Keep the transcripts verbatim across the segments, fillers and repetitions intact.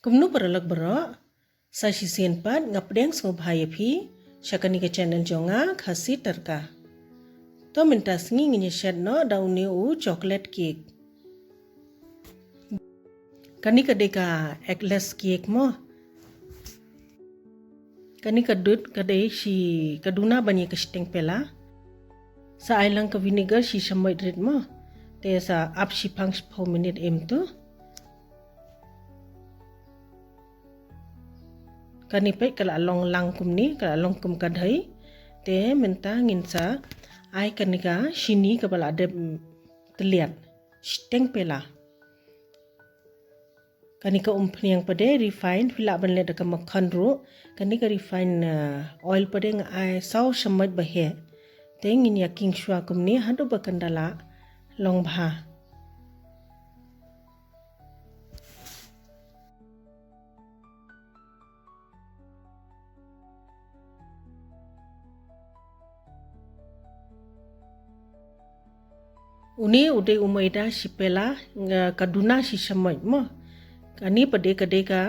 Kumno paralok baroh, sa shisien pat nga pdiang sngewbha ïa phi sha kane ka channel jong nga, Khasi Tadka. To mynta sngi ngin ïa shet noh da une u chocolate cake. Kane ka dei ka eggless cake mo. Kane ka dud ka dei shi ka duna ban ïa ka shiteng pela. Sa ai lang ka vinegar shi shamoit rit mo. Te sa ap shi phang shi phew minit em to. Kane peit ka la long lang kumne, ka la long kum ka dei. Te mynta ngin sa ai kane ka shini kaba la dep tylliat. Shiteng pela. Kane ka umphniang pat de refined, phi lah ban leh da ka makkhan ruh. Kane ka refined, uh, oil pat de nga ai saw shamoit ba heh. Te ngin ïa king shuwa kumne haduh ba kan da la long bha. Une u dei u maida shi pela, nga ka duna shi shamoit mo. Kane pat de ka dei ka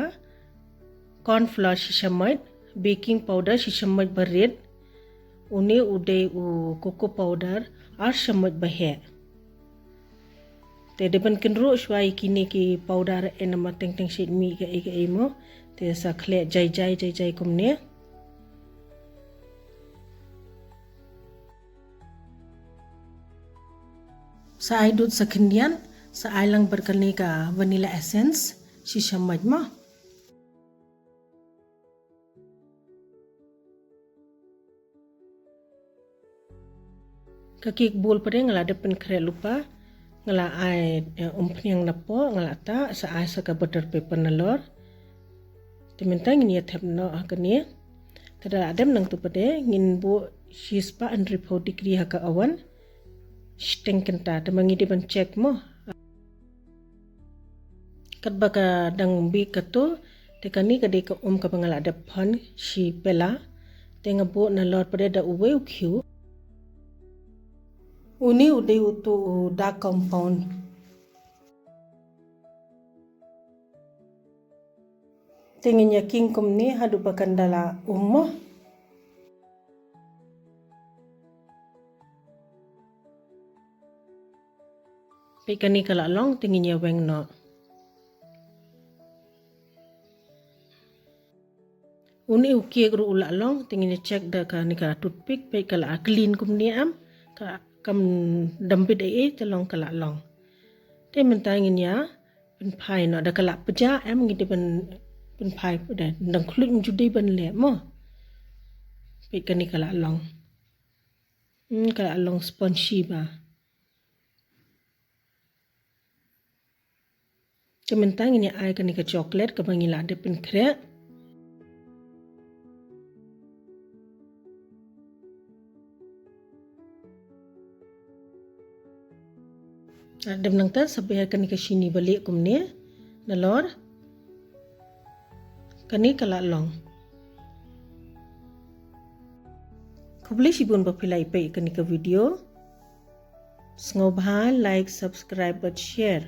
corn flour shi shamoit, baking powder shi shamoit ba rit. Une u dei u cocoa powder ar shamoit ba heh. Te dei ban kynruh shuwa ïa kine ki powder, eh, namar teng teng shait mih kaei kaei mo. Te sa khleh jai jai jai jai kumne. Sa ai dud sa khyndiat, sa ai lang bad kane ka vanilla essence shi shamoit mo. Ka cake bowl pat de nga la dep pynkhreh lypa, nga la ai, eh, umphniang napoh, nga la tah, sa ai sa ka butter paper nalor. Te mynta ngin ïa thep noh ha kane. Te da la dep nangtu pat de ngin buh shispah hynriewphew degree ha ka oven. Shiteng kynta, te ma ngi dei ban check mo. Katba ka dang bake kato, te kane ka dei ka um kaba nga la dep phon shi pela. Te nga buh nalor pat de da uwei u khiew. Une u dei uto u dark compound. Te ngin ïa king kumne haduh ba kan da la um mo. Peit kane ka la long, te ngin ïa weng noh. Une u cake ruh u la long, te ngin ïa check da kane ka toothpick, peit ka la clean kumne em, ka kam dam bit ei ei, te long ka la long. Te mynta ngin ïa pynphai noh, da ka la pjah em, ngi dei ban pynphai da, dang khluit ym ju dei ban leh mo. Peit kane ka la long. Hmm, ka la long spongy ba. Te mynta ngin ïa ai kane ka chocolate kaba ngi la dep pynkhreh. Dep nangta sa beh kane ka shini ba lieh kumne nalor. Kane ka la long. Khublei shibun ba phi la ïa peit kane ka video. Sngewbha like, subscribe bad share.